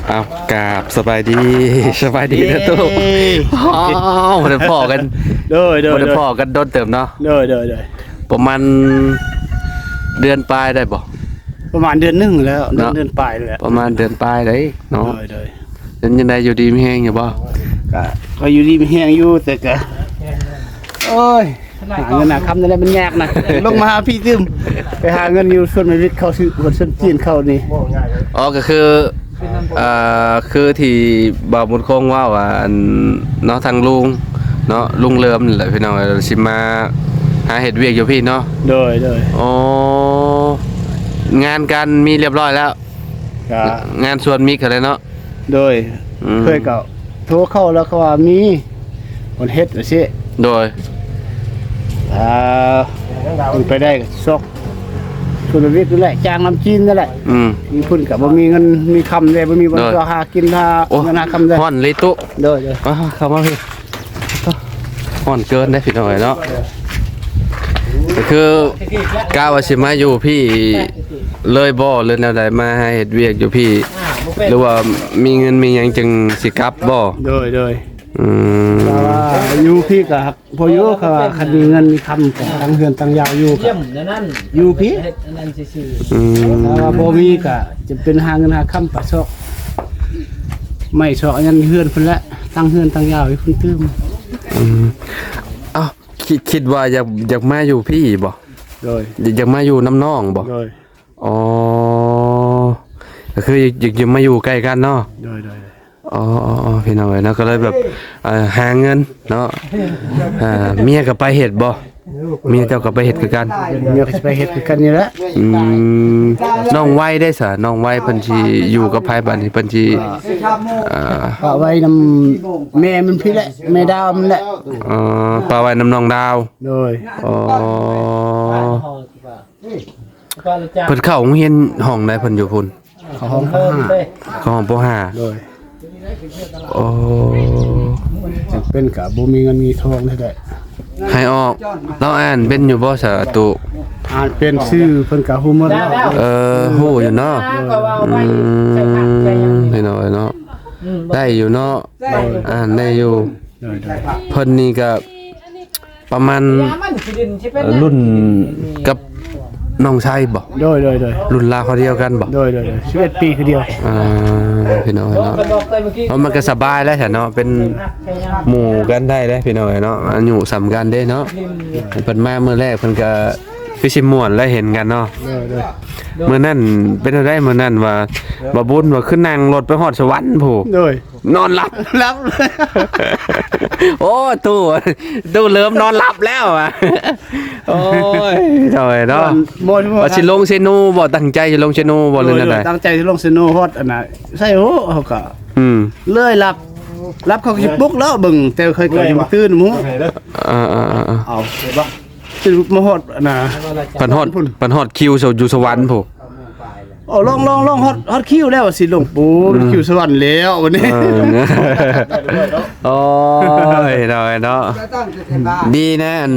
ເອົາ ກາບສະບາຍດີ ສະບາຍດີເດີຕູ້. ເອີ ອ້າວ ບໍ່ໄດ້ພໍ້ກັນ ໂດຍໆໆ ບໍ່ໄດ້ພໍ້ກັນດົນເຕີບເນາະ. ໂດຍໆໆ ປະມານເດືອນປາຍໄດ້ບໍ່? ປະມານເດືອນໜຶ່ງແລ້ວເນາະ ເດືອນປາຍແລ້ວ ປະມານເດືອນປາຍໄດ້ເນາະ. ໂດຍໆ ເປັນຈັ່ງໃດ ຢູ່ດີມີແຮງຢູ່ບໍ່? ກະ ກະຢູ່ດີມີແຮງຢູ່ ແຕ່ກະ ໂອ້ຍ ຫາເງິນຫາຄຳນັ້ນແຫຼະມັນຍາກນະ ລົງມາຫາພີ່ຕື່ມ ໄປຫາເງິນຢູ່ສວນມະວິດເຂົາ ຊື້ສວນຈີນເຂົານີ້. ອໍ ກໍຄື ເອີ ຄືທີ່ບ່າວບຸນຄົງເວົ້າວ່າ ອັນເນາະ ທາງລຸງເນາະ ລຸງເລີມນີ້ແຫຼະ ພີ່ນ້ອງເອີຍ ຊິມາຫາເຮັດວຽກຢູ່ພີ້ເນາະ. ໂດຍໆ ອໍ ງານການມີລຽບຮ້ອຍແລ້ວ ກະ ງານສວນມິກຫັ້ນແຫຼະເນາະ. ໂດຍ ອືມ ເຄີຍກໍໂທເຂົ້າແລ້ວ ເຂົາວ່າມີຄົນເຮັດວ່າຊີ້. ໂດຍ ອ່າ ເປັນໄປໄດ້ກໍຊອກທຸລະກິດນັ້ນແຫຼະ ຈ້າງນຳຈີນນັ້ນແຫຼະ. ອືມ ຢູ່ພຸ້ນກໍບໍ່ມີເງິນມີຄຳເດ້ ບໍ່ມີບ່ອນ ໂດຍ ເພື່ອຫາກິນຫາ ໂອ້ ເງິນຫາຄຳເດ້. ຮ້ອນເລີຍຕຸ. ໂດຍໆ ອ່າ ເຂົ້າມາພີ້ ຮ້ອນເກີນເດ້ພີ່ນ້ອງເອີຍເນາະ. ກໍຄືກະວ່າຊິມາຢູ່ພີ້ເລີຍບໍ່ ຫຼືແນວໃດ ມາຫາເຮັດວຽກຢູ່ພີ້ ຫຼືວ່າມີເງິນມີຫຍັງຈຶ່ງຊິກັບບໍ່? ໂດຍໆ ອືມ ແຕ່ວ່າຢູ່ພີ້ກໍພໍຢູ່ ເຂົາວ່າຄັນມີເງິນມີຄຳກໍຕັ້ງເຮືອນຕັ້ງຍາວຢູ່ ຢູ່ພີ້ ເຮັດອັນນັ້ນຊື່ໆ. ອືມ ແຕ່ວ່າບໍ່ມີກໍຈະເປັນຫາເງິນຫາຄຳປາຊອກ ໄມ້ຊອກອັນນັ້ນເຮືອນເພິ່ນແຫຼະ ຕັ້ງເຮືອນຕັ້ງຍາວຢູ່ພຸ້ນຕື່ມ. ອືມ ເອົ້າ ຄິດ ຄິດວ່າຢາກ ຢາກມາຢູ່ພີ້ບໍ່? ໂດຍ ຢາກ ຢາກມາຢູ່ນຳນ້ອງບໍ່? ໂດຍ ອໍ ກໍຄືຢາກ ຢາກ ຢາກມາຢູ່ໃກ້ກັນເນາະ. ໂດຍໆ ອໍໆໆ ພີ່ນ້ອງເອີຍເນາະ ກໍເລີຍແບບ ເອີ ຫາເງິນເນາະ. ເອີ ເມຍກໍໄປເຮັດບໍ່? ເມຍເຈົ້າກໍໄປເຮັດຄືກັນ? ເມຍກໍຊິໄປເຮັດຄືກັນນີ້ແຫຼະ. ອືມ ນ້ອງໄວເດ້ສະ? ນ້ອງໄວເພິ່ນຊິຢູ່ກັບໃຜບາດນີ້? ເພິ່ນຊິ ອ່າ ປະໄວ້ນຳແມ່ມັນພີ້ແຫຼະ ແມ່ດາວມັນແຫຼະ. ອໍ ປະໄວ້ນຳນ້ອງດາວ. ໂດຍ ອໍ ເພິ່ນເຂົ້າໂຮງຮຽນຫ້ອງໃດເພິ່ນຢູ່ພຸ້ນ? ເຂົ້າຫ້ອງ ປ.ຫ້າ ເຂົ້າຫ້ອງ ປ.ຫ້າ. ໂດຍ ໂອ້ ຈຳເປັນກະບໍ່ມີເງິນມີທອງແທ້ໆ. ໃຫ້ອອກ ລາວອ່ານເປັນຢູ່ບໍ່ສະ? ຕູ້ ອ່ານເປັນ ຊື່ເພິ່ນກະຮູ້ໝົດແລ້ວ. ເອີ ຮູ້ຢູ່ເນາະ. ອືມ ພີ່ນ້ອງເອີຍເນາະ ໄດ້ຢູ່ເນາະ. ໂດຍ ອ່ານໄດ້ຢູ່. ໂດຍໆ ເພິ່ນນີ້ກະ ປະມານ ເອີ ລຸ້ນກັບນ້ອງໄຊບໍ່? ໂດຍໆໆ ລຸ້ນລາວເຂົາດຽວກັນບໍ່? ໂດຍໆໆ ສິບເອັດປີຄືດຽວ. ອ່າ ພີ່ນ້ອງເນາະ ເອົາ ມັນກໍສະບາຍແລ້ວຊະເນາະ ເປັນໝູ່ກັນໄດ້ເດ້ພີ່ນ້ອງເນາະ ອາຍຸສ່ຳກັນເດ້ເນາະ. ເພິ່ນມາມື້ແລກເພິ່ນກໍຄືຊິມ່ວນແລ້ວເຫັນກັນເນາະ. ໂດຍໆ ມື້ນັ້ນເປັນແນວໃດ? ມື້ນັ້ນວ່າ ບ່າວບຸນວ່າຄືນັ່ງລົດໄປຮອດສະຫວັນພຸ້ນ. ໂດຍ ນອນຫຼັບ ຫຼັບ. ໂອ້ ຕູ້ ຕູ້ເລີ່ມນອນຫຼັບແລ້ວອະ. ໂອ້ຍ ໂດຍເນາະ ວ່າຊິລົງເຊໂນບໍ່? ຕັ້ງໃຈຊິລົງເຊໂນບໍ່ ຫຼືແນວໃດ? ໂດຍ ຕັ້ງໃຈຊິລົງເຊໂນ ຮອດອັນນ່າ ໄຊໂຫ ເຮົາກໍ ອືມ ເລີຍຫຼັບ ຫຼັບ ເຂົາກໍຊິປຸກແລ້ວເບິ່ງ ແຕ່ຂ້ອຍກໍຍັງບໍ່ຕື່ນໝູ່. ເອີໆໆໆ ເອົາ ມາຮອດອັນນ່າ ພັນຮອດ ພັນຮອດຄິວຢູ່ສະຫວັນພຸ້ນ. ໂອ້ ລອງ ລອງ ລອງ ຮອດ ຮອດຄິວແລ້ວຊິລົງປູ ອືມ ຄິວສະຫວັນແລ້ວບັດນີ້. ເອີ ໂອ້ຍ ເນາະ ເນາະ ດີນະ ອັນ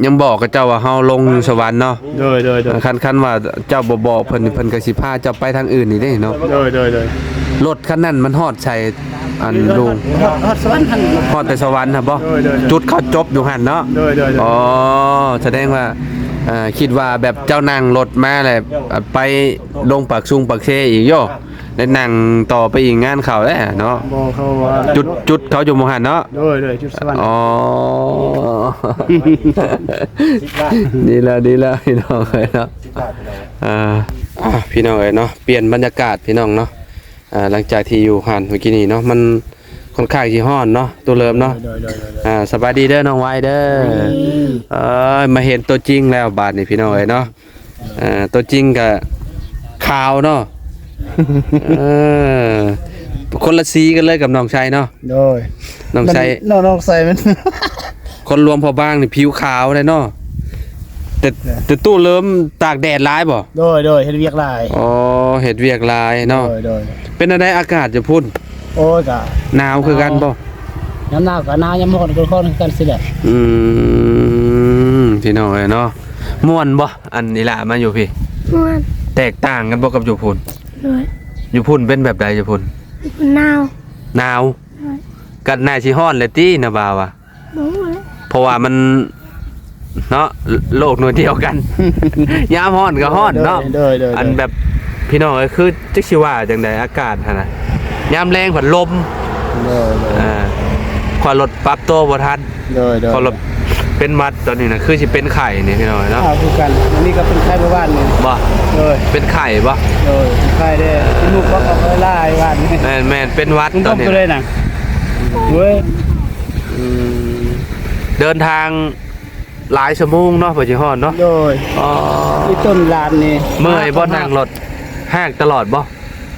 ຍັງບອກເຂົາເຈົ້າວ່າເຮົາລົງຢູ່ສະຫວັນເນາະ. ໂດຍໆໆ ຄັນ ຄັນວ່າເຈົ້າບໍ່ບອກເພິ່ນ ເພິ່ນກໍຊິພາເຈົ້າໄປທາງອື່ນນີ້ເດ້ເນາະ. ໂດຍໆໆ ລົດຄັນນັ້ນມັນຮອດໃສ? ອັນລຸງ ຮອດ ຮອດສະຫວັນຫັ້ນ ຮອດແຕ່ສະຫວັນຫັ້ນບໍ່? ໂດຍໆໆ ຈຸດເຂົາຈົບຢູ່ຫັ້ນເນາະ. ໂດຍໆໆ ອໍ ສະແດງວ່າ ເອີ ຄິດວ່າແບບເຈົ້ານັ່ງລົດມາແລ້ວ ໄປລົງປາກຊຸງປາກເຊອີກໂຍ ໄດ້ນັ່ງຕໍ່ໄປອີກງານເຂົາແລ້ວເນາະ. ບໍ່ ເຂົາວ່າ ຈຸດ ຈຸດເຂົາຢູ່ໝ່ອງຫັ້ນເນາະ. ໂດຍໆ ຈຸດສະຫວັນ. ອໍ ດີແລ້ວ ດີແລ້ວ ພີ່ນ້ອງເອີຍເນາະ. ອ່າ ອ່າ ພີ່ນ້ອງເອີຍເນາະ ປ່ຽນບັນຍາກາດ ພີ່ນ້ອງເນາະ. ອ່າ ຫຼັງຈາກທີ່ຢູ່ຫັ້ນເມື່ອກີ້ນີ້ເນາະ ມັນຄ່ອນຂ້າງຊິຮ້ອນເນາະ ຕູ້ເລີມເນາະ. ໂດຍໆໆໆ ອ່າ ສະບາຍດີເດີນ້ອງໄວເດີ. ອືມ ເອີຍ ມາເຫັນຕົວຈິງແລ້ວບາດນີ້ ພີ່ນ້ອງເອີຍເນາະ. ອ່າ ຕົວຈິງກະຂາວເນາະ. ເອີ ຄົນລະສີກັນເລີຍກັບນ້ອງໄຊເນາະ. ໂດຍ ນ້ອງໄຊ ນ້ອງ ນ້ອງໄຊມັນ ຄົນຫຼວງພະບາງນີ້ຜິວຂາວເດ້ເນາະ ແຕ່ ແຕ່ຕູ້ເລີມຕາກແດດຫຼາຍບໍ່? ໂດຍໆ ເຮັດວຽກຫຼາຍ. ອໍ ເຮັດວຽກຫຼາຍເນາະ. ໂດຍໆ ເປັນແນວໃດອາກາດຢູ່ພຸ້ນ? ໂອ້ຍ ກະໜາວຄືກັນບໍ່? ຍາມໜາວກະໜາວ ຍາມຮ້ອນກໍຮ້ອນຄືກັນຊີ້ແຫຼະ. ອືມ ພີ່ນ້ອງເອີຍເນາະ ມ່ວນບໍ່? ອັນນີ້ລະມາຢູ່ພີ້ ມ່ວນ. ແຕກຕ່າງກັນບໍ່ກັບຢູ່ພຸ້ນ? ໂດຍ. ຢູ່ພຸ້ນເປັນແບບໃດ? ຢູ່ພຸ້ນ ໜາວ ໜາວ ໂດຍ ກໍໜ້າຊິຮ້ອນແຫຼະຕິ ນາບ່າວວ່າ ບໍ່ຮູ້ແຫຼະ ເພາະວ່າມັນເນາະ ໂລກໜ່ວຍດຽວກັນ ຍາມຮ້ອນກໍຮ້ອນເນາະ ໂດຍ ໂດຍ ໂດຍ ອັນແບບ ພີ່ນ້ອງເອີຍ ຄືຈັກຊິວ່າຈັ່ງໃດ ອາກາດຫັ້ນນະ ຍາມແລງພັດລົມ ໂດຍ ໂດຍ ເອີ ຂ້ອຍລົດປັບຕົວບໍ່ທັນ ໂດຍ ໂດຍ ຂ້ອຍລົດເປັນຫວັດ ຕອນນີ້ນະ ຄືຊິເປັນໄຂ້ນີ້ ພີ່ນ້ອງເອີຍເນາະ ອ້າວ ຄືກັນ ອັນນີ້ກໍເປັນໄຂ້ເມື່ອວານນີ້ ບໍ່ ໂດຍ ເປັນໄຂ້ບໍ່ ໂດຍ ເປັນໄຂ້ເດ້ ກິນໝູກກໍເອົາຫຼາຍຫວານ ແມ່ນໆ ເປັນຫວັດ ມັນ ຕອນນີ້ ກໍເລີຍນະ ເວີຍ ອືມ ເດີນທາງ ຫຼາຍຊົ່ວໂມງເນາະ ກວ່າຊິຮອດເນາະ ໂດຍ ອໍ ອີຕົ້ນລານນີ້ ເມື່ອຍບໍ່ ຮາກ ນັ່ງລົດ ຮາກຕະຫຼອດບໍ່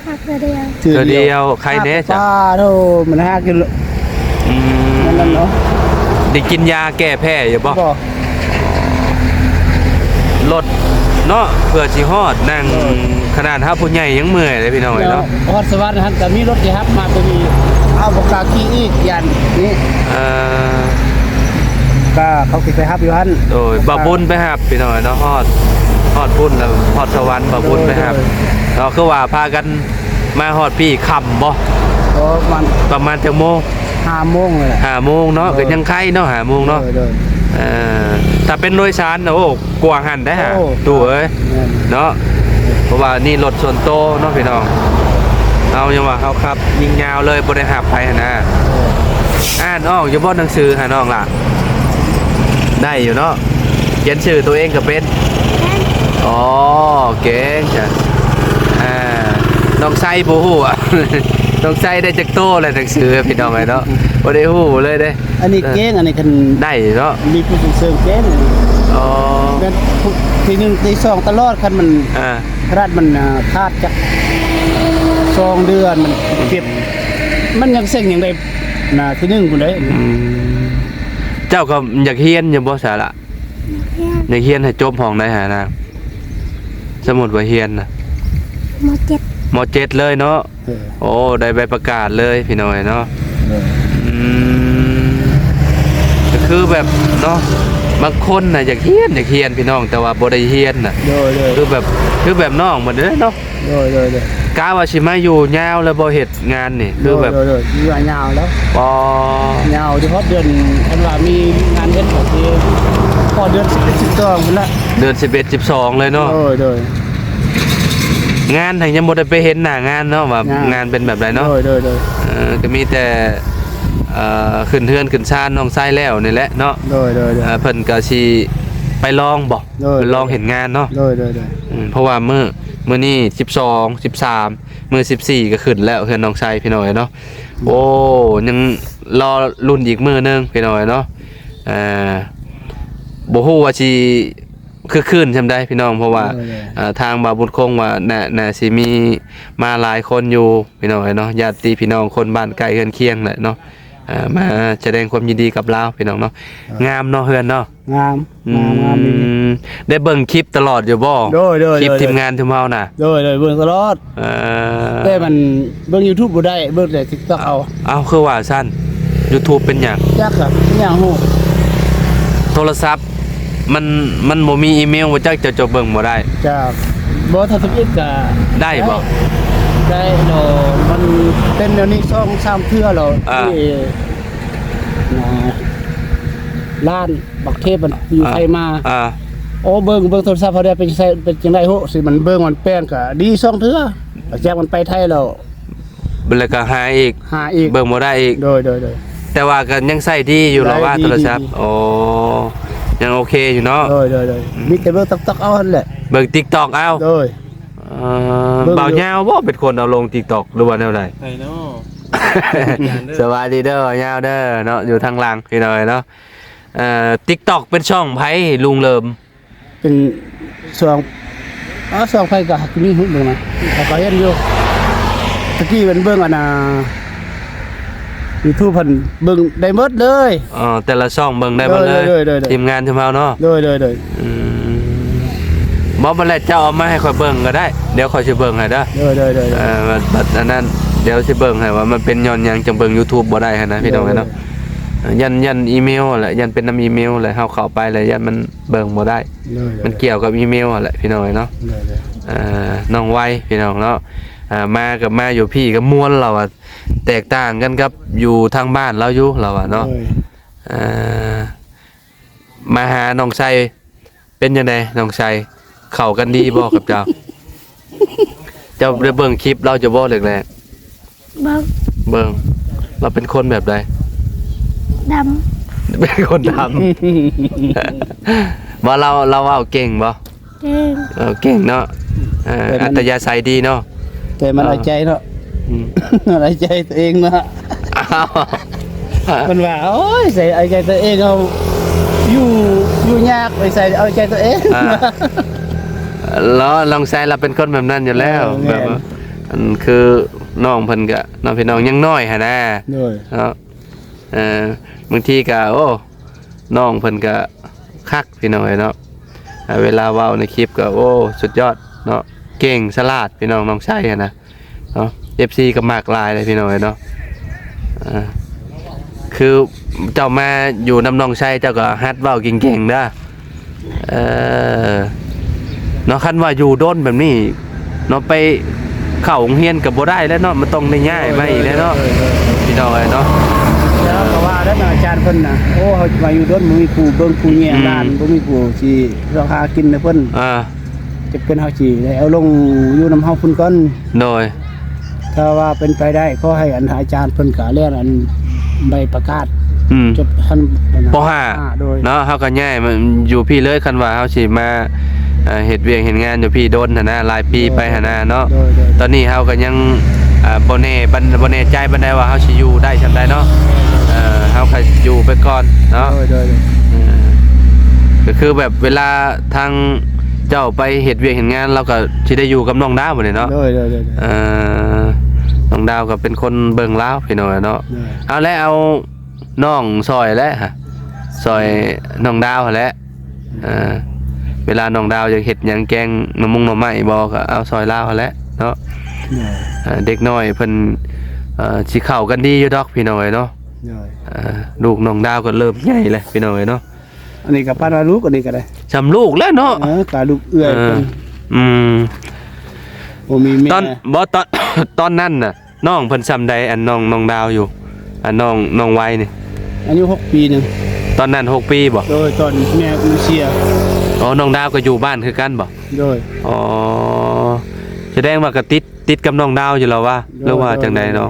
ຮາກເທື່ອດຽວ ເທື່ອດຽວ ເທື່ອດຽວ ໄຄແນ່ ຮາກ ຈ້າ ປາໂທ ມັນຮາກຢູ່ ອືມ ນັ້ນເນາະ ໄດ້ກິນຢາແກ້ແພ້ຢູ່ບໍ່ ບໍ່ ລົດເນາະ ເພື່ອຊິຮອດ ນັ່ງ ໂດຍ ຂະໜາດເຮົາຜູ້ໃຫຍ່ຍັງເມື່ອຍເດ້ ພີ່ນ້ອງເອີຍເນາະ ຮອດສະຫວັນຫັ້ນກໍມີລົດຊິຮັບມາຕົວນີ້ ເຮົາບໍ່ກ້າຂີ່ອີກ ຢ້ານນີ້ ເອີ ກໍເຂົາຊິໄປຮັບຢູ່ຫັ້ນ ໂດຍ ບ່າວບຸນໄປຮັບ ພີ່ນ້ອງເອີຍເນາະ ຮອດ ຮອດພຸ້ນແລ້ວ ຮອດສະຫວັນ ບ່າວບຸນໄປຮັບ ໂດຍ ເນາະ ຄືວ່າພາກັນມາຮອດພີ້ຄ່ຳບໍ່ ປະມານ ປະມານຈັກໂມງ ຫ້າໂມງແຫຼະ ຫ້າໂມງເນາະ ໂດຍ ກໍຍັງໄຄເນາະ ຫ້າໂມງເນາະ ໂດຍ ໂດຍ ເອີ ຖ້າເປັນໂດຍສານນະ ໂອ້ ກວ່າຫັ້ນໄດ໋ຫາ ໂອ້ ຕູ້ເອີຍ ແມ່ນ ເນາະ ເພາະວ່ານີ້ລົດສ່ວນໂຕເນາະ ພີ່ນ້ອງ ເຮົາຍັງວ່າເຮົາຂັບຍິງຍາວເລີຍ ບໍ່ໄດ້ຮັບໃຜຫັ້ນນະ ໂອ້ ອ່ານອອກຢູ່ບໍ່ໜັງສືຫານ້ອງລະ ໄດ້ຢູ່ເນາະ ຂຽນຊື່ຕົວເອງກໍເປັນ ແມ່ນ ອໍ ເກັ່ງຈ້ະ ອ່າ ນ້ອງໄຊບໍ່ຮູ້ ນ້ອງໄຊໄດ້ຈັກໂຕແລ້ວໜັງສື ພີ່ນ້ອງເອີຍເນາະ ບໍ່ໄດ້ຮູ້ເລີຍເດ້ ອັນນີ້ເກັ່ງ ເອີ ອັນນີ້ຄັນໄດ້ເນາະ ມີຜູ້ສົ່ງເສີມເກັ່ງ ອໍ ແມ່ນທີໜຶ່ງທີສອງຕະຫຼອດ ຄັນມັນ ອ່າ ຂະໜາດມັນ ອ່າ ຂາດຈັກສອງເດືອນ ມັນເກັບ ມັນຍັງເສັງຍັງໄດ້ ໜ້າທີໜຶ່ງພຸ້ນເດ້ ອືມ ເຈົ້າກໍຢາກຮຽນຢູ່ບໍ່ສາລະ ຢາກຮຽນ ຢາກຮຽນໃຫ້ຈົບຫ້ອງໃດຫານາ ສົມມຸດວ່າຮຽນນະ ມໍເຈັດ ມໍເຈັດເລີຍເນາະ ເອີ ໂອ້ ໄດ້ໃບປະກາດເລີຍ ພີ່ນ້ອງເອີຍເນາະ ເອີ ອືມ ກໍຄືແບບເນາະ ບາງຄົນນະຢາກຮຽນ ຢາກຮຽນ ພີ່ນ້ອງ ແຕ່ວ່າບໍ່ໄດ້ຮຽນນະ ໂດຍ ໂດຍ ຄືແບບ ຄືແບບນ້ອງໝົດເດ້ເນາະ ໂດຍ ໂດຍ ໂດຍ ກະວ່າຊິມາຢູ່ຍາວແລ້ວບໍ່ເຮັດງານນີ້ ຄືແບບ ໂດຍ ໂດຍ ຢູ່ຍາວແລ້ວ ອໍ ຍາວທີ່ຮອດເດືອນ ຄັນວ່າມີງານເຮັດກໍຊິຮອດເດືອນສິບເອັດ ສິບສອງພຸ້ນລະ ເດືອນສິບເອັດ ສິບສອງເລີຍເນາະ ໂດຍ ໂດຍ ງານຫັ້ນຍັງບໍ່ໄດ້ໄປເຫັນໜ້າງານເນາະ ວ່າງານ ງານເປັນແບບໃດເນາະ ໂດຍ ໂດຍ ໂດຍ ເອີ ກໍມີແຕ່ ເອີ ຂຶ້ນເຮືອນຂຶ້ນຊານນ້ອງຊາຍແລ້ວນີ້ແຫຼະເນາະ ໂດຍ ໂດຍ ໂດຍ ເອີ ເພິ່ນກໍຊິໄປລອງບໍ ໂດຍ ໄປລອງເຮັດງານເນາະ ໂດຍ ໂດຍ ໂດຍ ອືມ ເພາະວ່າມື້ ມື້ນີ້ສິບສອງ ສິບສາມ ມື້ສິບສີ່ກໍຂຶ້ນແລ້ວເຮືອນນ້ອງຊາຍ ພີ່ນ້ອງເອີຍເນາະ ໂອ້ ຍັງລໍລຸ້ນອີກມື້ໜຶ່ງ ພີ່ນ້ອງເອີຍເນາະ ເອີ ບໍ່ຮູ້ວ່າຊິ ຄຶກຄື້ນຊ່ຳໃດພີ່ນ້ອງ ເພາະວ່າ ໂດຍ ເອີ ທາງບ່າວບຸນຄົງວ່າ ໜ້າ ໜ້າຊິມີມາຫຼາຍຄົນຢູ່ພີ່ນ້ອງເອີຍເນາະ ຍາດຕິພີ່ນ້ອງຄົນບ້ານໃກ້ເຮືອນຄຽງແຫຼະເນາະ ເອີ ມາສະແດງຄວາມຍິນດີກັບລາວພີ່ນ້ອງເນາະ ເອີ ງາມເນາະເຮືອນເນາະ ງາມ ອືມ ງາມ ງາມດີ ໄດ້ເບິ່ງຄລິບຕະຫຼອດຢູ່ບໍ່? ໂດຍ ໂດຍ ຄລິບ ໂດຍ ທີມງານຊຸມເຮົານະ ໂດຍ ໂດຍ ເບິ່ງຕະຫຼອດ ເອີ ແຕ່ມັນເບິ່ງຢູທູບບໍ່ໄດ້ ເບິ່ງແຕ່ຕິກຕັອກເອົາ ເອົ້າ ຄືວ່າຊັ້ນ ຢູທູບເປັນຫຍັງ? ຈັກ ເປັນຫຍັງຮູ້ ໂທລະສັບ ມັນ ມັນບໍ່ມີອີເມວ ບໍ່ຈັກ ເຈົ້າ ເຈົ້າເບິ່ງບໍ່ໄດ້ ຈະບໍ່ ຖ້າທຳອິດກະໄດ້ບໍ່? ໄດ້ ໄດ້ດອກ ມັນເປັນແນວນີ້ສອງສາມເທື່ອແລ້ວ ອ່າ ທີ່ ນະ ລ້ານບັກເທບມັນຢູ່ ອ່າ ໄທມາ ອ່າ ໂອ້ ເບິ່ງ ເບິ່ງໂທລະສັບເຮົາໄດ້ ເປັນຈັ່ງໃດ ເປັນຈັ່ງໃດໂຫ ຊິມັນເບິ່ງ ມັນແປງກະດີສອງເທື່ອ ຫຼັງຈາກມັນໄປໄທແລ້ວ ແລ້ວກໍຫາຍອີກ ຫາຍອີກ ເບິ່ງບໍ່ໄດ້ອີກ ໂດຍ ໂດຍ ໂດຍ ແຕ່ວ່າກໍຍັງໃຊ້ດີຢູ່ ໄດ້ ລະວ່າ ດີ ໂທລະສັບ ດີ ໂອ້ ຍັງໂອເຄຢູ່ເນາະ ໂດຍ ໂດຍ ໂດຍ ອືມ ມີແຕ່ເບິ່ງຕິກຕັອກເອົາຫັ້ນແຫຼະ ເບິ່ງຕິກຕັອກເອົາ ໂດຍ ເອີ ເບິ່ງຢູ່ ບ່າວຍາວບໍ່ເປັນຄົນເອົາລົງຕິກຕັອກ ຫຼືວ່າແນວໃດ? ໃຜເນາະ? ສະບາຍດີເດີ ບ່າວຍາວເດີເນາະ ຢູ່ທາງຫຼັງພີ່ນ້ອງເອີຍເນາະ ເອີ ຕິກຕັອກເປັນຊ່ອງໃຜ ລຸງເລີມ? ເປັນຊ່ອງ ເອົາ ຊ່ອງໃຜກໍມີເບິ່ງນະ ເຂົາກໍເຫັນຢູ່ ຕະກີ້ເພິ່ນເບິ່ງອັນນ່າ ຢູທູບເພິ່ນເບິ່ງໄດ້ໝົດເລີຍ ອໍ ແຕ່ລະຊ່ອງເບິ່ງໄດ້ໝົດເລີຍ ໂດຍ ໂດຍ ໂດຍ ໂດຍ ທີມງານຊຸມເຮົາເນາະ ໂດຍ ໂດຍ ໂດຍ ອືມ ບໍ່ ບັດແລ້ວເຈົ້າເອົາມາໃຫ້ຂ້ອຍເບິ່ງກໍໄດ້ ດຽວຂ້ອຍຊິເບິ່ງໃຫ້ເດີ ໂດຍ ໂດຍ ໂດຍ ເອີ ບັດ ບັດອັນນັ້ນ ດຽວຊິເບິ່ງໃຫ້ວ່າມັນເປັນຍ້ອນຫຍັງຈັ່ງເບິ່ງຢູທູບບໍ່ໄດ້ຫັ້ນນະ ພີ່ນ້ອງເອີຍເນາະ ໂດຍ ໂດຍ ຢ້ານ ຢ້ານອີເມວແຫຼະ ຢ້ານເປັນນຳອີເມວແຫຼະ ເຮົາເຂົ້າໄປແລ້ວຢ້ານມັນ ເບິ່ງບໍ່ໄດ້ ໂດຍ ໂດຍ ມັນກ່ຽວກັບອີເມວຫັ້ນແຫຼະພີ່ນ້ອງເອີຍເນາະ ໂດຍ ໂດຍ ເອີ ນ້ອງໄວພີ່ນ້ອງເນາະ ອ່າ ມາກໍມາຢູ່ພີ້ກໍມ່ວນ ລາວວ່າ ແຕກຕ່າງກັນກັບຢູ່ທາງບ້ານລາວຢູ່ ລາວວ່າເນາະ. ໂດຍ ອ່າ ມາຫານ້ອງໄຊ ເປັນຈັ່ງໃດນ້ອງໄຊ ເຂົ້າກັນດີບໍ່ກັບເຈົ້າ? ເຈົ້າໄດ້ເບິ່ງຄລິບລາວຢູ່ບໍ່ແລກໆ? ເບິ່ງ ເບິ່ງ. ລາວເປັນຄົນແບບໃດ? ດຳ. ເປັນຄົນດຳ. ວ່າລາວ ລາວເວົ້າເກັ່ງບໍ່? ເກັ່ງ. ເອີ ເກັ່ງເນາະ. ເອີ ແຕ່ມັນ ອັດຕະຍາໄສດີເນາະ. ແຕ່ມັນ ເອີ ເອົາໃຈເນາະ. ອືມ ເອົາໃຈຕົວເອງເນາະ. ອ້າວ ເພິ່ນວ່າ ໂອ້ຍ ໃສ່ເອົາໃຈຕົວເອງ ເອົາ ຢູ່ ຢູ່ຍາກ ໄປໃສ່ເອົາໃຈຕົວເອງ. ອ່າ ລາວ ນ້ອງໄຊລາວເປັນຄົນແບບນັ້ນຢູ່ແລ້ວ. ເອີ ແມ່ນ. ແບບວ່າ ອັນ ຄືນ້ອງເພິ່ນກະເນາະ ພີ່ນ້ອງຍັງນ້ອຍຫັ້ນນະ. ໂດຍ ເນາະ. ເອີ ບາງທີກະ ໂອ້ ນ້ອງເພິ່ນກະຄັກ ພີ່ນ້ອງເອີຍເນາະ. ເວລາເວົ້າໃນຄລິບກໍ ໂອ້ ສຸດຍອດເນາະ ເກັ່ງສະຫຼາດ ພີ່ນ້ອງ ນ້ອງໄຊຫັ້ນນະເນາະ. ເອັຟຊີກໍມັກຫຼາຍເລີຍ ພີ່ນ້ອງເອີຍເນາະ. ເອີ ຄືເຈົ້າມາຢູ່ນຳນ້ອງໄຊ ເຈົ້າກໍຫັດເວົ້າເກັ່ງໆເດີ. ເອີ ເນາະ ຄັນວ່າຢູ່ດົນແບບນີ້ເນາະ ໄປເຂົ້າໂຮງຮຽນກໍບໍ່ໄດ້ແລ້ວເນາະ ມັນຕ້ອງໄດ້ຍ້າຍມາອີກແລ້ວເນາະ ໂດຍ ໂດຍ ໂດຍ ພີ່ນ້ອງເອີຍເນາະ. ແລ້ວກໍວ່າແລ້ວນະ ອາຈານເພິ່ນນະ ໂອ້ ເຮົາມາຢູ່ດົນ ບໍ່ມີຜູ້ເບິ່ງຜູ້ແຍງ ອືມ ຫຼານ ບໍ່ມີຜູ້ຊິເລາະຫາກິນໃຫ້ເພິ່ນ. ອ່າ ຈະເປັນເຮົາຊິໄດ້ເອົາລົງຢູ່ນຳເຮົາພຸ້ນກ່ອນ. ໂດຍ ຖ້າວ່າເປັນໄປໄດ້ ຂໍໃຫ້ອັນອາຈານເພິ່ນກະແລ່ນອັນໃບປະກາດ ອືມ ຈົບຊັ້ນ ປໍຫ້າ ໂດຍ ເນາະ ເຮົາກໍຍ້າຍມາຢູ່ພີ້ເລີຍ. ຄັນວ່າເຮົາຊິມາ ເອີ ເຮັດວຽກເຮັດງານຢູ່ພີ້ດົນຫັ້ນນະ ຫຼາຍປີ ໂດຍ ໄປຫັ້ນນະເນາະ. ໂດຍ ໂດຍ ຕອນນີ້ເຮົາກໍຍັງ ອ່າ ບໍ່ແນ່ປານ ບໍ່ແນ່ໃຈປານໃດວ່າເຮົາຊິຢູ່ໄດ້ຊ່ຳໃດເນາະ. ເອີ ເຮົາກໍຢູ່ໄປກ່ອນເນາະ. ໂດຍ ໂດຍ ໂດຍ ເອີ ກໍຄືແບບເວລາທາງເຈົ້າໄປເຮັດວຽກເຮັດງານ ລາວກໍຊິໄດ້ຢູ່ກັບນ້ອງດາວບັດນີ້ເນາະ. ໂດຍ ໂດຍ ໂດຍ ເອີ ນ້ອງດາວກໍເປັນຄົນເບິ່ງລາວ ພີ່ນ້ອງເນາະ. ໂດຍ ເອົາແຫຼະ ເອົານ້ອງຊ່ອຍແຫຼະ ຊ່ອຍນ້ອງດາວຫັ້ນແຫຼະ. ເອີ ເວລານ້ອງດາວຢາກເຮັດຫຍັງ ແກງໜໍ່ມຸງໜໍ່ໄມ້ບໍ່ ກໍເອົາຊ່ອຍລາວຫັ້ນແຫຼະເນາະ. ໂດຍ ເອີ ເດັກນ້ອຍເພິ່ນ ເອີ ຊິເຂົ້າກັນດີຢູ່ດອກ ພີ່ນ້ອງເອີຍເນາະ. ໂດຍ ເອີ ລູກນ້ອງດາວກໍເລີ່ມໃຫຍ່ແລ້ວ ພີ່ນ້ອງເອີຍເນາະ. ອັນນີ້ກໍປານວ່າລູກ ອັນນີ້ກໍໄດ້ ຊ່ຳລູກແລ້ວເນາະ. ເອີ ກະລູກເອື້ອຍ ເອີ ເພິ່ນ ອືມ ບໍ່ມີແມ່ ຕອນ ບໍ່ ຕອນ ຕອນນັ້ນນະ ນ້ອງເພິ່ນຊ່ຳໃດ ອັນນ້ອງ ນ້ອງດາວຢູ່ ອັນນ້ອງ ນ້ອງໄວນີ້ ອາຍຸຫົກປີໜຶ່ງ. ຕອນນັ້ນຫົກປີບໍ່? ໂດຍ ຕອນແມ່ມັນເສຍ. ອໍ ນ້ອງດາວກໍຢູ່ບ້ານຄືກັນບໍ່? ໂດຍ ອໍ ສະແດງວ່າກໍຕິດ ຕິດກັບນ້ອງດາວຢູ່ແລ້ວວະ ໂດຍ ຫຼືວ່າ ໂດຍ ຈັ່ງໃດເນາະ?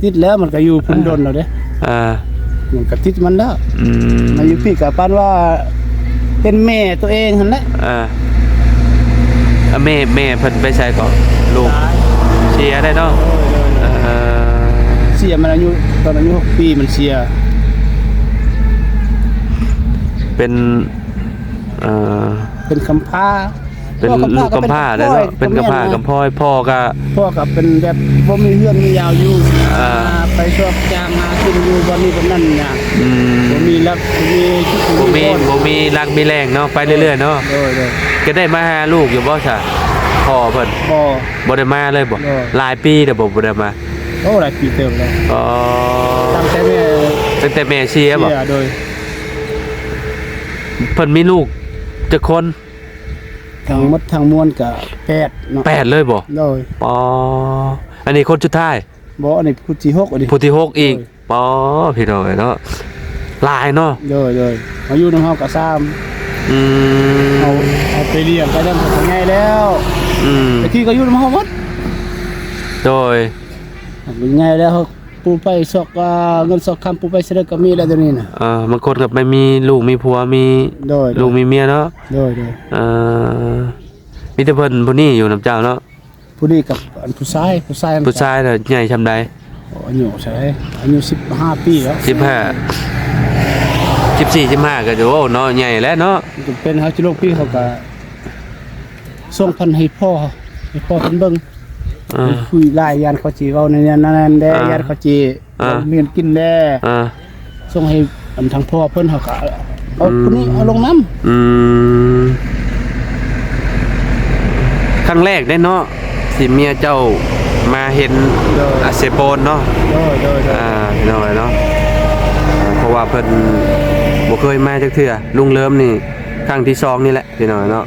ຕິດແລ້ວ ມັນກໍຢູ່ພຸ້ນດົນແລ້ວເດ້. ອ່າ ມັນກໍຕິດມັນແລ້ວ. ອືມ ມາຢູ່ພີ້ກໍປານວ່າເປັນແມ່ຕົວເອງຫັ້ນແຫຼະ. ອ່າ ແມ່ ແມ່ເພິ່ນໄປໃສເກາະ? ລູກ ຕາຍ ເສຍໄດ້ເນາະ. ໂດຍ ໂດຍ ໂດຍ ເອີ ເສຍ ມັນອາຍຸ ຕອນອາຍຸຫົກປີມັນເສຍ. ເປັນ ເອີ ເປັນກຳພ້າ. ເປັນລູກກຳພ້າແຫຼະເນາະ. ເປັນກຳພ້າກຳພ້ອຍ ພໍ່ກໍ ພໍ່ກໍເປັນແບບບໍ່ມີເຮືອນມີຍາວຢູ່. ອ່າ ໄປຊອກຈ້າງຫາກິນຢູ່ບ່ອນນີ້ບ່ອນນັ້ນນະ. ອືມ ບໍ່ມີຫຼັກ ບໍ່ມີຈຸດ ບໍ່ມີ ບໍ່ມີຫຼັກມີແຫຼ່ງເນາະ ໄປເລື້ອຍໆເນາະ. ໂດຍ ໂດຍ ກໍໄດ້ມາຫາລູກຢູ່ບໍ່ຊະ ພໍ່ເພິ່ນ? ບໍ່ ບໍ່ໄດ້ມາເລີຍບໍ່? ບໍ່ ຫຼາຍປີແລ້ວບໍ່ ບໍ່ໄດ້ມາ? ໂອ້ ຫຼາຍປີເຕີບແລ້ວ. ອໍ ຕັ້ງແຕ່ແມ່ ຕັ້ງແຕ່ແມ່ເສຍບໍ່? ເສຍ ໂດຍ. ເພິ່ນມີລູກຈັກຄົນ? ທັງໝົດທັງມວນກະແປດເນາະ. ແປດເລີຍບໍ່? ໂດຍ. ປໍ ອັນນີ້ຄົນສຸດທ້າຍ? ບໍ່ ອັນນີ້ຜູ້ທີຫົກ ອັນນີ້ ຜູ້ທີຫົກອີກ. ໂດຍ. ປໍ ພີ່ນ້ອງເອີຍເນາະ ຫຼາຍເນາະ. ໂດຍ ໂດຍ. ມາຢູ່ນຳເຮົາກະສາມ. ອືມ ເຮົາ ເຮົາໄປລ້ຽງໄປນັ້ນ ເຂົາໃຫຍ່ແລ້ວ. ອືມ ແຕ່ທີ່ກໍຢູ່ນຳເຮົາໝົດ. ໂດຍ. ເຮົາໃຫຍ່ແລ້ວ ເຮົາ ປູໄປຊອກ ອ່າ ເງິນຊອກຄຳ ປູໄປສະເດິກກໍມີແລ້ວດຽວນີ້ນະ. ເອີ ບາງຄົນກໍໄປມີລູກມີຜົວ ມີ ໂດຍ ໂດຍ ລູກມີເມຍເນາະ. ໂດຍ ໂດຍ. ເອີ ມີແຕ່ເພິ່ນຜູ້ນີ້ຢູ່ນຳເຈົ້າເນາະ? ຜູ້ນີ້ກັບອັນຜູ້ຊາຍ ຜູ້ຊາຍ ຜູ້ຊາຍນະໃຫຍ່ຊ່ຳໃດ? ອາຍຸເທົ່າໃດ? ອາຍຸສິບຫ້າປີແລ້ວ. ສິບຫ້າ ສິບສີ່ ສິບຫ້າ ກໍ ໂອ້ ເນາະ ໃຫຍ່ແລ້ວເນາະ. ມັນຈຳເປັນ ເຮົາຊິລົງປີ ເຮົາກໍສົ່ງເພິ່ນໃຫ້ພໍ່ ໃຫ້ພໍ່ເພິ່ນເບິ່ງ. ເອີ ຄຸຍຫຼາຍ ຢ້ານເຂົາຊິເວົ້າແນວນັ້ນແດ່ ອ່າ ຢ້ານເຂົາຊິ ອ່າ ເອົາເມຍກິນແດ່ ອ່າ ສົ່ງໃຫ້ອັນທາງພໍ່ເພິ່ນ ເຮົາກໍເອົາ ອືມ ຄົນນີ້ເອົາລົງນຳ. ອືມ ຄັ້ງແລກເດ້ເນາະ ທີ່ເມຍເຈົ້າມາເຫັນ ໂດຍ ອາ ເສຍໂປນເນາະ. ໂດຍ ໂດຍ ໂດຍ. ອ່າ ພີ່ນ້ອງເອີຍເນາະ ເພາະວ່າເພິ່ນບໍ່ເຄີຍມາຈັກເທື່ອ ລຸງເລີມນີ້ຄັ້ງທີສອງນີ້ແຫຼະ ພີ່ນ້ອງເນາະ.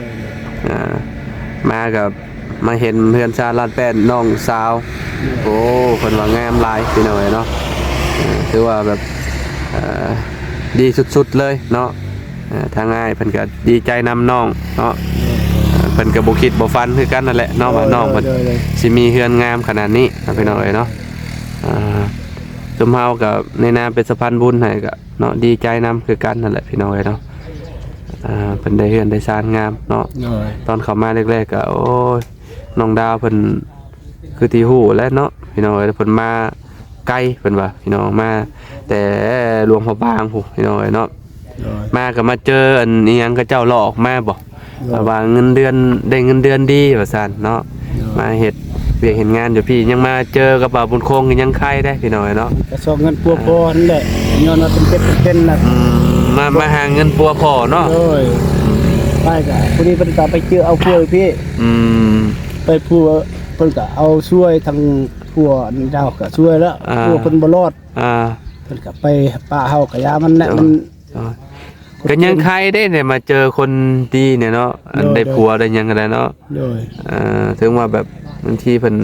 ອ່າ ມາກໍ ມາເຫັນເຮືອນຊານລາດແປ້ນນ້ອງສາວ ໂອ້ ເພິ່ນວ່າງາມຫຼາຍພີ່ນ້ອງເອີຍເນາະ. ເອີ ຖືວ່າແບບ ເອີ ດີສຸດໆເລີຍເນາະ. ເອີ ທາງອ້າຍເພິ່ນກໍດີໃຈນຳນ້ອງເນາະ. ເອີ ເພິ່ນກໍບໍ່ຄິດບໍ່ຝັນຄືກັນນັ້ນແຫຼະເນາະ ວ່ານ້ອງເພິ່ນ ໂດຍ ໂດຍ ໂດຍ ຊິມີເຮືອນງາມຂະໜາດນີ້ເນາະ ພີ່ນ້ອງເອີຍເນາະ. ອ່າ ຊຸມເຮົາກໍໃນນາມເປັນສະພານບຸນໃຫ້ກໍເນາະ ດີໃຈນຳຄືກັນນັ້ນແຫຼະ ພີ່ນ້ອງເອີຍເນາະ. ອ່າ ເພິ່ນໄດ້ເຮືອນໄດ້ຊານງາມເນາະ. ໂດຍ ຕອນເຂົ້າມາແລກໆກໍ ໂອ້ຍ ນ້ອງດາວເພິ່ນຄືທີ່ຮູ້ແຫຼະເນາະ ພີ່ນ້ອງເອີຍ. ເພິ່ນມາໄກ ເພິ່ນວ່າ ພີ່ນ້ອງ ມາແຕ່ຫຼວງພະບາງພຸ້ນ ພີ່ນ້ອງເອີຍເນາະ. ໂດຍ ມາກໍມາເຈີອັນອີ່ຫຍັງ ເຂົາເຈົ້າຫຼອກມາບໍ ໂດຍ ວ່າເງິນເດືອນ ໄດ້ເງິນເດືອນດີວ່າຊັ້ນເນາະ. ໂດຍ ມາເຮັດວຽກເຮັດງານຢູ່ພີ້ ຍັງມາເຈີກັບບ່າວບຸນຄົງ ຍັງໄຄເດ້ ພີ່ນ້ອງເອີຍເນາະ. ກໍຊອກເງິນປົວພໍ່ຫັ້ນແຫຼະ ຍ້ອນວ່າເປັນເປັດເປັນເປັນນະ. ອືມ ມາ ມາຫາເງິນປົວພໍ່ເນາະ. ໂດຍ ອືມ ໄປກໍພໍດີເພິ່ນກໍໄປເຈີເອົາຜົວຢູ່ພີ້. ອືມ ໄປຜົວ ເພິ່ນກໍເອົາຊ່ວຍທັງຜົວເຈົ້າກໍຊ່ວຍແລ້ວ ອ່າ ຜົວເພິ່ນບໍ່ລອດ. ອ່າ ເພິ່ນກໍໄປປະເຮົາກໍຢ່າມັນແຫຼະ. ໂດຍ ມັນ ໂດຍ ກໍຍັງໄຄເດ້ ໄດ້ມາເຈີຄົນດີນີ້ເນາະ ອັນ ໂດຍ ໄດ້ ໂດຍ ຜົວໄດ້ຫຍັງກໍໄດ້ເນາະ. ໂດຍ ເອີ ເຖິງວ່າແບບບາງທີເພິ່ນ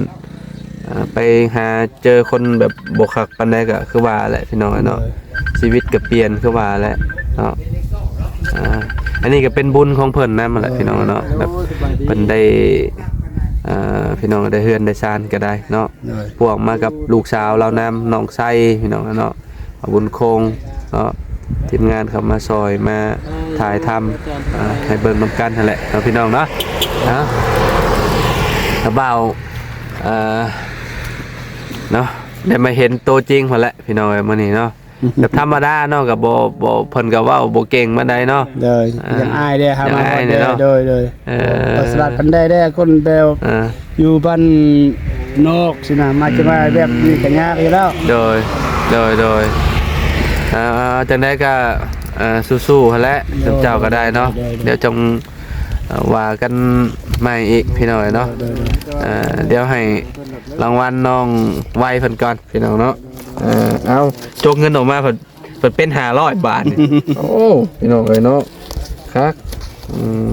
ເອີ ໄປຫາເຈີຄົນແບບບໍ່ຄັກປານໃດກໍຄືວ່າແຫຼະ ພີ່ນ້ອງເອີຍເນາະ. ໂດຍ ຊີວິດກໍປ່ຽນຄືວ່າແຫຼະເນາະ. ອ່າ ອັນນີ້ກໍເປັນບຸນຂອງເພິ່ນນຳແຫຼະ ໂດຍ ພີ່ນ້ອງເນາະ. ແບບ ໂອ້ ສະບາຍດີ ເພິ່ນໄດ້ ເອີ ພີ່ນ້ອງໄດ້ເຮືອນໄດ້ຊານກໍໄດ້ເນາະ. ໂດຍ ພວກມາກັບລູກສາວລາວນຳ ນ້ອງໄຊ ພີ່ນ້ອງເນາະ ບຸນຄົງເນາະ ທີມງານເຂົ້າມາຊ່ອຍ ມາຖ່າຍທຳ ອ່າ ໃຫ້ເບິ່ງນຳກັນຫັ້ນແຫຼະເນາະ ພີ່ນ້ອງເນາະ. ເນາະ ກະບ່າວ ເອີ ເນາະ ໄດ້ມາເຫັນໂຕຈິງພຸ້ນແຫຼະ ພີ່ນ້ອງເອີຍ ມື້ນີ້ເນາະ. ແບບທຳມະດາເນາະ ກໍບໍ່ ບໍ່ ເພິ່ນກໍເວົ້າບໍ່ເກັ່ງປານໃດເນາະ. ໂດຍ ອ່າ ຍັງອາຍເດ້ ຫາມາຮອດເດ້. ໂດຍ ໂດຍ ເອີ ປະສາດພັນໄດເດ້ ຄົນແບບ ເອີ ຢູ່ບ້ານນອກຊີ້ນະ ມາຈະມາແບບນີ້ກໍຍາກຢູ່ແລ້ວ. ໂດຍ ໂດຍ ໂດຍ ອ່າ ຈັ່ງໃດກໍ ເອີ ສູ້ໆຫັ້ນແຫຼະ ໂດຍ ເຈົ້າກໍໄດ້ເນາະ. ໂດຍ ໂດຍ ດຽວຈັ່ງ ເອີ ວ່າກັນໃໝ່ອີກ ພີ່ນ້ອງເອີຍເນາະ. ໂດຍ ໂດຍ ເອີ ດຽວໃຫ້ລາງວັນນ້ອງໄວເພິ່ນກ່ອນ ພີ່ນ້ອງເນາະ. ເອີ ເອົາ ຈົກເງິນອອກມາເພິ່ນ ເພິ່ນເປັນຫ້າຮ້ອຍບາດນີ້. ໂອ້ ພີ່ນ້ອງເອີຍເນາະ ຄັກ. ອືມ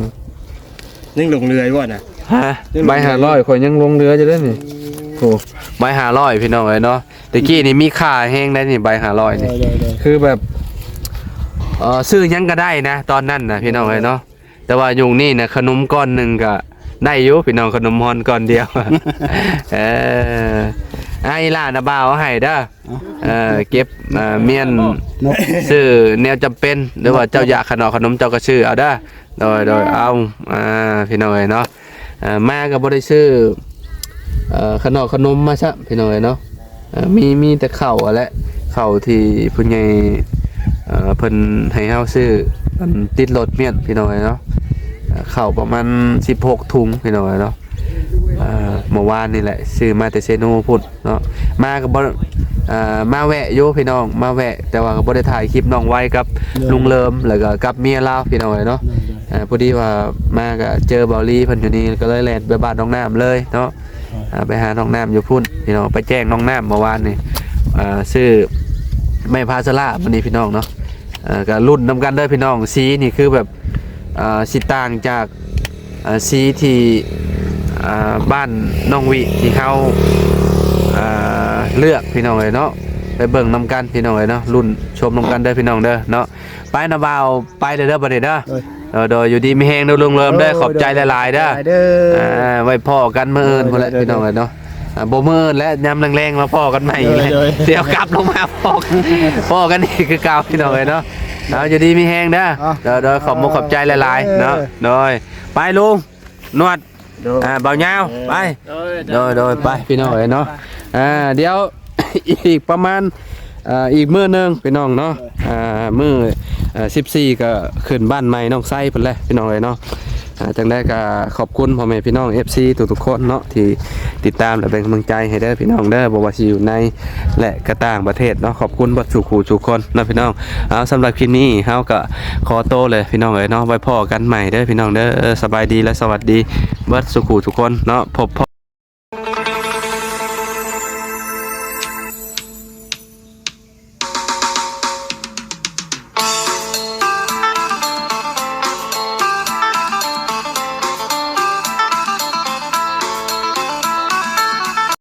ຍັງຫຼົງເຫຼືອຢູ່ບໍ່ນະ? ຮະ? ຍັງຫຼົງເຫຼືອຢູ່ ໃບຫ້າຮ້ອຍຂ້ອຍຍັງຫຼົງເຫຼືອຢູ່ເດ້ນີ້. ໂອ້ ໃບຫ້າຮ້ອຍ ພີ່ນ້ອງເອີຍເນາະ ແຕ່ກີ້ນີ້ມີຄ່າແຮງໄດ໋ນີ້ ໃບຫ້າຮ້ອຍນີ້. ໂດຍ ໂດຍ ໂດຍ ຄືແບບ ເອີ ຊື້ຫຍັງກໍໄດ້ນະ ຕອນນັ້ນນະ ພີ່ນ້ອງເອີຍເນາະ. ແຕ່ວ່າຍຸກນີ້ນະ ຂະໜົມກ້ອນໜຶ່ງກໍໄດ້ຢູ່ ພີ່ນ້ອງ ຂະໜົມຮ່ອນກ້ອນດຽວ. ເອີ ອາ ອີ່ຫຼ້ານະ ບ່າວເອົາໃຫ້ເດີ. ເອີ ເກັບ ເອີ ມ້ຽນ ຊື້ແນວຈຳເປັນ ຫຼືວ່າເຈົ້າຢາກຂະໜອກຂະໜົມເຈົ້າກໍຊື້ເອົາເດີ. ໂດຍ ໂດຍ ເອົາ ອ່າ ພີ່ນ້ອງເອີຍເນາະ ເອີ ມາກໍບໍ່ໄດ້ຊື້ ເອີ ຂະໜອກຂະໜົມມາຊ້ຳ ພີ່ນ້ອງເອີຍເນາະ. ເອີ ມີ ມີແຕ່ເຂົ້າຫັ້ນແຫຼະ ເຂົ້າທີ່ຜູ້ໃຫຍ່ ເອີ ເພິ່ນໃຫ້ເຮົາຊື້ ອັນ ຕິດລົດມ້ຽນ ພີ່ນ້ອງເອີຍເນາະ. ເຂົ້າປະມານສິບຫົກຖົງ ພີ່ນ້ອງເອີຍເນາະ. ເອີ ເມື່ອວານນີ້ແຫຼະ ຊື້ມາແຕ່ເຊໂນພຸ້ນເນາະ. ມາກໍບໍ່ ເອີ ມາແວະຢູ່ ພີ່ນ້ອງ ມາແວະ ແຕ່ວ່າກໍບໍ່ໄດ້ຖ່າຍຄລິບນ້ອງໄວກັບ ໂດຍ ລຸງເລີມ ແລ້ວກໍກັບເມຍລາວ ພີ່ນ້ອງເອີຍເນາະ. ໂດຍ ໂດຍ ເອີ ພໍດີວ່າມາກໍເຈີເບົາລີເພິ່ນຢູ່ນີ້ ກໍເລີຍແລ່ນໄປບ້ານນ້ອງນ້ຳເລີຍເນາະ. ໂດຍ ເອີ ໄປຫານ້ອງນ້ຳຢູ່ພຸ້ນ ພີ່ນ້ອງ ໄປແຈ້ງນ້ອງນ້ຳເມື່ອວານນີ້. ເອີ ຊື້ໄມ້ພາສາລາມື້ນີ້ ພີ່ນ້ອງເນາະ. ເອີ ກໍລຸ້ນນຳກັນເດີ ພີ່ນ້ອງ ສີນີ້ຄືແບບ ເອີ ຊິຕ່າງຈາກ ເອີ ສີທີ່ ເອີ ບ້ານນ້ອງວິທີ່ເຮົາ ເອີ ເລືອກ ພີ່ນ້ອງເອີຍເນາະ. ໄປເບິ່ງນຳກັນ ພີ່ນ້ອງເອີຍເນາະ ລຸ້ນຊົມນຳກັນເດີ ພີ່ນ້ອງເດີເນາະ. ໄປນະບ່າວ ໄປເດີ ເດີ ບັດນີ້ເດີ. ໂດຍ ເອີ ໂດຍ ຢູ່ດີມີແຮງເດີ ລຸງເລີມເດີ. ໂດຍ ຂອບໃຈຫຼາຍໆເດີ. ໂດຍ ເດີ ເອີ ໄວ້ພໍ້ກັນມື້ອື່ນພຸ້ນແຫຼະ ໂດຍ ໂດຍ ພີ່ນ້ອງເອີຍເນາະ. ອ່າ ບໍ່ມື້ອື່ນແຫຼະ ຍາມແລງໆມາພໍ້ກັນໃໝ່ອີກແຫຼະ. ໂດຍ ໂດຍ ດຽວກັບລົງມາພໍ້ກັນ ພໍ້ກັນອີກຄືເກົ່າ ພີ່ນ້ອງເອີຍເນາະ. ເອົາ ຢູ່ດີມີແຮງເດີ. ເອີ ໂດຍ ໂດຍ ຂອບມຸກຂອບໃຈຫຼາຍໆເນາະ. ເອີ ໂດຍ ໄປລຸງ ນວດ ໂດຍ ອ່າ ເບົາຍາວ ເອີ ໄປ ໂດຍ ໂດຍ ໂດຍ ໄປ ພີ່ນ້ອງເອີຍເນາະ. ອ່າ ດຽວອີກປະມານ ອ່າ ອີກມື້ໜຶ່ງ ພີ່ນ້ອງເນາະ. ອ່າ ມື້ ເອີ ສິບສີ່ ກໍຂຶ້ນບ້ານໃໝ່ນ້ອງໄຊພຸ້ນແຫຼະ ພີ່ນ້ອງເອີຍເນາະ. ອ່າ ຈັ່ງໃດກໍຂອບຄຸນພໍ່ແມ່ພີ່ນ້ອງ ເອັຟຊີ ທຸກໆຄົນເນາະ ທີ່ຕິດຕາມ ແລະ ເປັນກຳລັງໃຈໃຫ້ເດີ ພີ່ນ້ອງເດີ ບໍ່ວ່າຊິຢູ່ໃນ ແລະ ກໍຕ່າງປະເທດເນາະ. ຂອບຄຸນເບິດສູ່ຄູ່ສູ່ຄົນເນາະ ພີ່ນ້ອງ. ເອົາ ສຳລັບຄລິບນີ້ເຮົາກໍຂໍໂຕເລີຍ ພີ່ນ້ອງເອີຍເນາະ. ໄວ້ພໍ້ກັນໃໝ່ເດີ ພີ່ນ້ອງເດີ. ສະບາຍດີ ແລະ ສະຫວັດດີເບິດສູ່ຄູ່ສູ່ຄົນເນາະ. ພົບພໍ້